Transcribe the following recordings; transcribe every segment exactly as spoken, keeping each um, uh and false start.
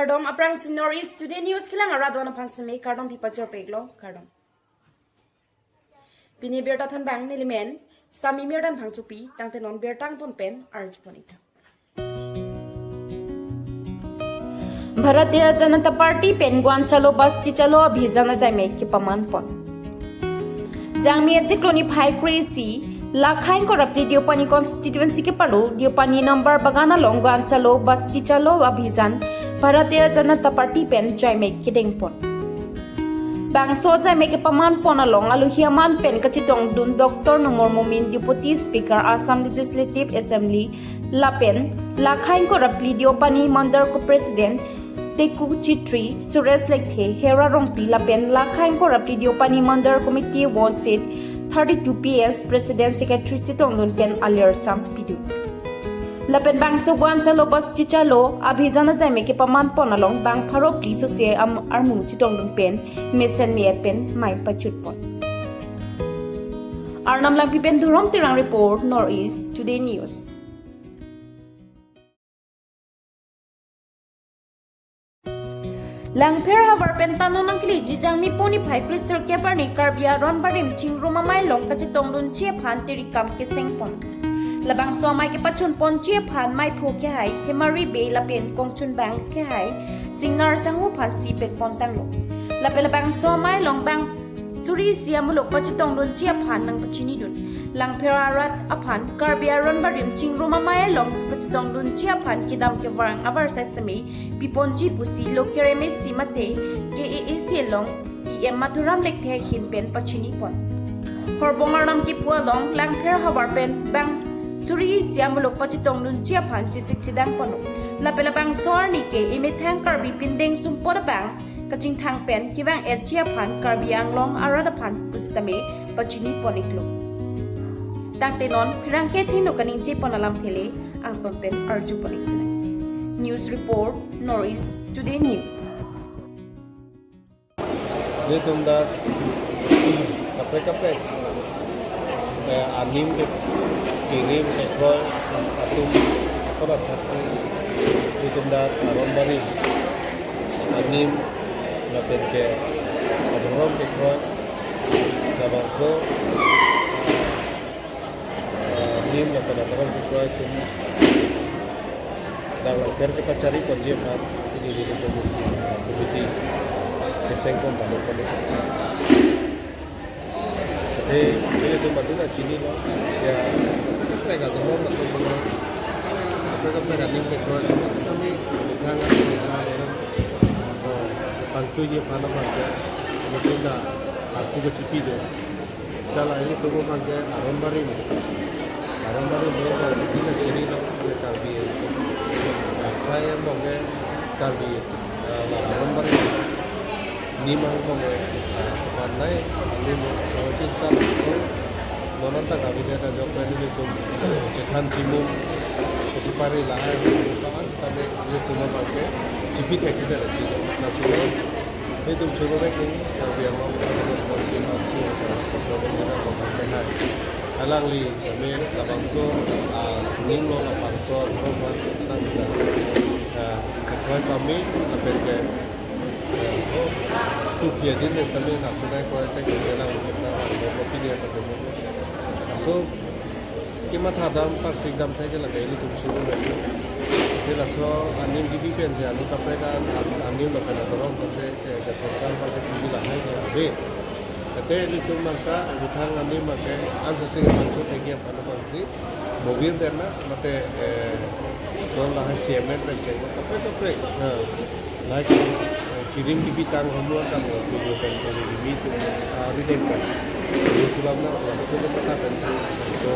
Kardom, aphrangsi North East Today News kelang arat do-an aphan seme kardom pipachor peklo, kardom. Pini birta thanbang nelimen Sami Mirdan Phangchopi, tangte non birta angton pen arjupon ik tha. Bharatiya Janata Party pen Goanchalo Basti Chalo Abhijan ajaime kepaman pon. Jangmi achiklo niphai kre-isi, Lakhaing Korapli Deopani constituency kepalo Deopani number bagan along Goanchalo Basti Chalo Abhijan Bharatiya Janata Party pen jaime kedeng pon. Bangso jaime kepaman pon along alohi aman pen kachetongdun Doctor Numal Momin, Deputy Speaker Assam Legislative Assembly, lapen Lakhaing Korapli Deopani Mandal Co-President Teku Chetri, Suresh Lekthe, Hera Rongpi lapen Lakhaing Korapli Deopani Mandal Committee Ward Seat thirty-two P S President Secretary chetongdun pen alir cham pidun. Lapen bangso Goanchalo Basti Chalo Abhijan ajaime kepaman pon along bang pharo phli sose am armu chetongdun pen mesen me-et pen mai pachut pon. Arnam Langpi pen Dhurom Terang report, North East Today News. Langpher havar pen tano nangkeleji Jangmi po niphai kre-sirkep arni Karbi Aron Barim Chingrum Amei along kachetongdunji aphan tirikam keseng pon. Labangso amei kepachun ponji aphan meiphu kehai Hemari Bey lapen kongchunbang kehai Singnar Sanghu aphansi pek pon tanglo. Lapen labangso amei along bang suri isi amuluk pachetongdunji aphan nangpachinidun. Langpher arat aphan Karbi Aron Barim Chingrum Amei along pachetongdunji aphan kedam kevarang avarsai seme piponji pusi local M A C mate K A A C along E M Madhuram Lekthe ahin pen pachini pon. Horbong arnam kipu along Langpher havar pen bang suri isi amuluk pachetongdunji aphan chesik chedang ponlo. Lapen labangso arni ke emethang Karbi pindeng sumpot abang kachingthang pen kevang-etji aphan Karbi Anglong arat aphan pusitame pachini pon iklo. Tangte non pherangke thengno kaningje pon alamthe le angton pen arjupon ik sinang. News report, North East Today News. Ilitum dak kaprek kaprek, eh, anim ke, kirim kekroi atum akorat aksi ilitum dak Aron Barim anim lapen ke adhorom kekroi labangso, eh, anim lapen adhorom kekroi atum dak Langpher kepachari ponji aphan pini nelitum, ah, committee keseng pon balo pon. Tapi ilitum madu na chinilo, ya, kaprek kaprek adhorom laso pon, kaprek kaprek anim kekroi atum kami nang nang, oh, pangchuji aphan abang ke, mungkin dak arpu kechipi do. Dak la ilitum abang ke Aron Barim. Aron Barim lo ke bikin na chinilo, ke Karbi. Akhai abang ke Karbi, eh, la Aron Barim. Nim abang ke, eh, manai, nim, eh, chista la. Nonan ta Karbi de ta jok pen ilitum chethan chimum, kesupari lahai, kawan tame ilitum abang ke chipi thek kita lagi. Nasi lo, ilitum churu lagi, Karbi Anglong Autonomous Council, A C, Asam, Chakra Bendera, Bokang Pehai. Alangli kami labangso, ah, ning lo labangso, roman, nang kita. Ah, kami, kami, lapen ke, eh, tu kia din de kami, nasunai ko ete kita lang, kita lang, kopi dia, tapi so, kematha dam, parsik dam thai ke lake ilitum churu lagi. Ke laso anim kebi pen je anu kaprek an, an, anim lapen adhorom tangte, ke, ke sorsal abang ke kebi lahai ke ave. Ate ilitum nangta, uthang anim abang ke, anso sing bangso thek ya pano bangsi, mobile dena, mate, eh, non lahai C M N pen cheng, kaprek kaprek. Ha. Lahai ke, eh, kirim kebi tang hamu tang lo, tu lo kan, tu lo kebi tu, ah, riden kan. Ini sulam na, sulam tu kata kan si, so,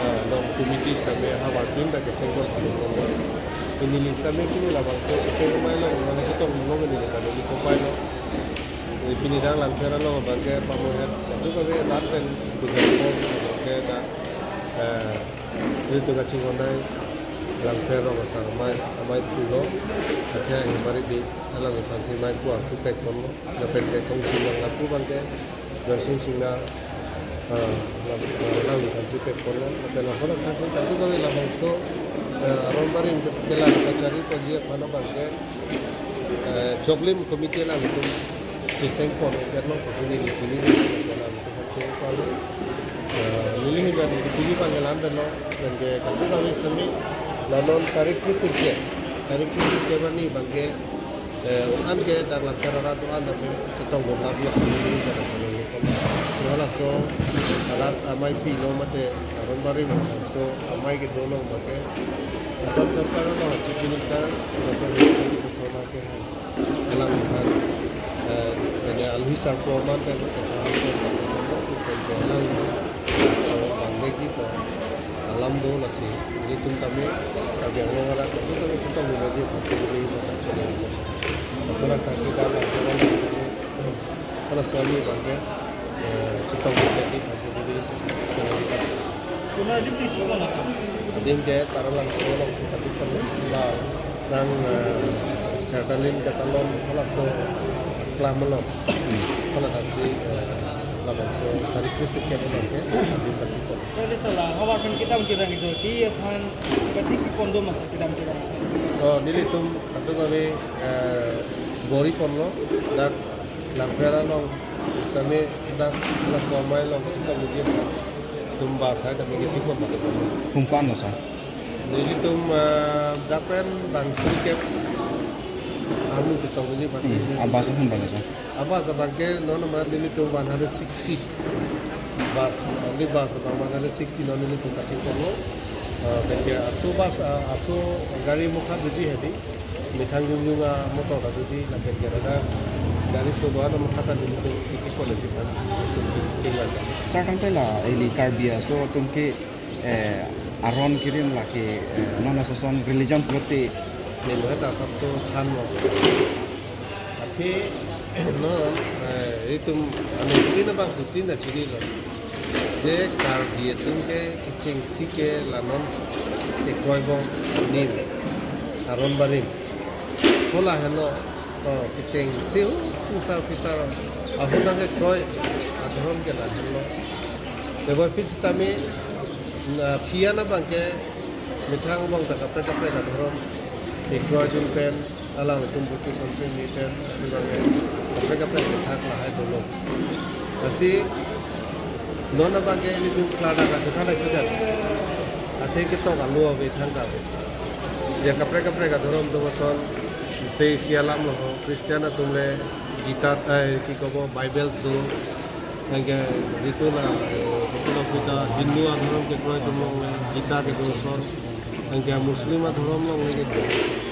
ah, non committee sitame havar tin dak keseng pon, pon, pon. Ini list sitame pini labangso, keseng mai lo, mana kita ngomong ini kan, ini kopai lo. Ini pini dak Langpher along abang ke pamoher, itu kami rat pen, bukan pon, oke, dak, eh, ilitum kachinghon nai Langpher rong asar amei, amei pulo, akhia Hemari Bey, alangli aphansi mei pu arpu pek ponlo, lapen ke kongchunbang lapu abang ke, Joysing Singnar, ah, lang, ah, alangli aphansi pek ponlo, lapen lason aphansi katu kami labangso, eh, Aron Barim ke, kelang kachari ponji aphan abang ke, Eh, Choklim committee alanglitum cheseng pon, eh, pen lo, kusini di sini, alanglitum cheseng pon. Eh, neli hin pen, kusini pon ke la-an pen lo, pen ke kadokave sitame, la non tarik tris sirkep, tarik tris sirkep arni abang ke, eh, an ke dak Langpher arat do-an tame, chetong dun labi, kusini pen, halaso, arat amei pilo mate, aron barim, so, amei kedo lo mate, Assam Sarkar lo, Chief Minister, Doctor Himanta Biswa Sarma ke hai. Alangliphan, eh, mane alwi sarpo aman pen, pen, pen, pen, pen, alang, eh, bang legi to alam do lasi. Nelitum tame, Karbi Anglong arat, nelitum tame chetong dun laji, pachuli, pachuli. Laso anak taksi dan, dan, dan, dan, dan, dan, swami bang ke, eh, chetong dun laji, pachuli, pachuli. Kuna di sini cuma lah. Adim ke Taralangso along si katik pen, ba nang, eh, Sertalin Katalon, halaso klam along. Hala taksi, eh, labangso tarik tris sirkep abang ke, adim katik pen. Jadi salah, hawa kan kita mungkin orang itu, di aphan, berarti kondo masa kita mungkin orang. Oh, nelitum kadokave, eh, bor-i pon lo, dak Langpher along, sitame dak laso amei along, sitame dia. Tum bus hai tame ke tikon mate. Kum ko-an lo, sir? Nelitum, eh, dak pen bang sirkep armu chetong ji mate. Hmm, a bus ahun bang, sir? A bus abang ke non ma nelitum one hundred sixty. Bus, only bus abang one hundred sixty non nelitum katik pen lo. Eh, pen ke aso bus, eh, aso gari mokha doji hedi. Methang jongjong amotor ta doji, lapen ke ada gari so do-an amotor ta doji, to iti quality kan, to tinggal kan. Sir, tangte la ili Karbi aso atum ke, eh, aron kirim lake, eh, non ason religion pulote. Neli mo ta sab to than mo. Athe, non, eh, itum, anu, itum abang, itum ta chinilo. Je Karbi atum ke kechengsi ke la non kekroi bom anim, aron barim. Ko lahenlo, oh, kechengsi hu, phusar phisar, ahut nangkekroi adhorom ke lahenlo. Teboi phi sitame, na, phi an abang ke methang abang ta kaprek kaprek adhorom kekroi dun pen, alanglitum buchi sonsi mi pen, abang ke kaprek kaprek kethak lahai dolo. Lasi non abang ke ilitum klardak kachethan akhei dan. Athe ketok alo ave thangta ave. Ya kaprek kaprek adhorom atum ason, se isi alam lo ho, Christian atum le Gita, eh, ki kobo, Bibles do. Anke ritu la, eh, ritu la puta Hindu adhorom kekroi atum along le Gita kedo ason. Anke Muslim adhorom along le ke,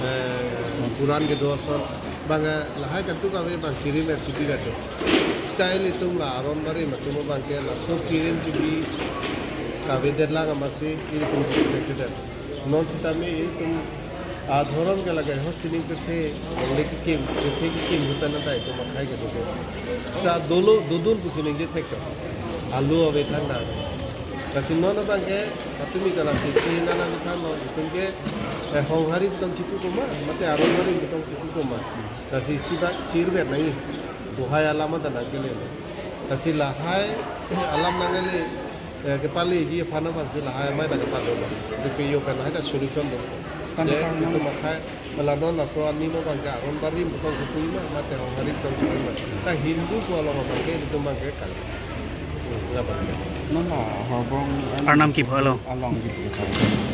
eh, Quran kedo ason. Bang, eh, lahai kadokave bang kirim er kipi kado. Seta ilitum la aron barim atum abang ke laso kirim kipi kavedet lang amatsi ilitum kirim er kipi det. Non sitame itum adhorom ke lake ho sining pethe, ongle kekim, pethe kekim ahut ta nang ta itum akhei kedo ke. Seta dolo, dodun pusi ningje thek chok. Alo ave thangta. Lasi non abang ke, patumi kalang sisi nana kethang lo, itum ke, eh, Honghari betong chipu koma, mate aron barim betong chipu koma. Lasi isi bak chirvet nai, bohai alam ta nangkele lo. Lasi lahai alam nangkele, eh, kepaleji aphan abang si lahai amei ta kepado lo. Jepe yo kan lahai ta solution do. Kan je, karena itum akhei, la non laso anim abang ke aron barim betong chipu ma, mate Honghari betong chipu ma. Ta Hindu pu along abang ke, itum abang ke kali. Hmm, nggak apa-apa. Non la Horbong Arnam kipu along. Along kipu ke, sir.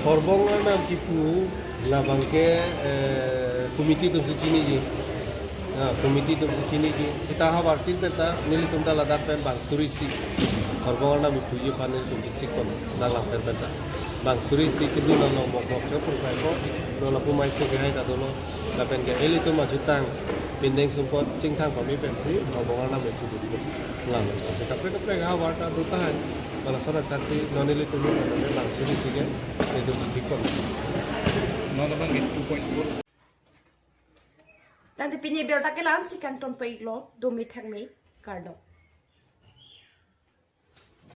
Horbong Arnam kipu labang ke, eh, committee atum si chiniji. Ah, committee atum si chiniji. Seta havar tin pen ta, nelitum ta ladak pen bang suri isi. Horbong Arnam kipuji aphan nelitum chesik pon, dak Langpher pen ta. Bang suri isi kedun along bok bok chok pur pai ko, non lapu mai chok ke hai ta dolo. Lapen ke ilitum ajutang, pindeng sumpot, chingthang pame pensi, Horbong Arnam kipu dun. Lang, lasi kaprek kaprek havar ta do tahai. Bang lason athak si non ilitum non bang suri isi ke, ilitum chesik pon. Non abang ke two point four. Tangte pini abirta ke la-an si kangton pon-iklo, dome thangme, kardom.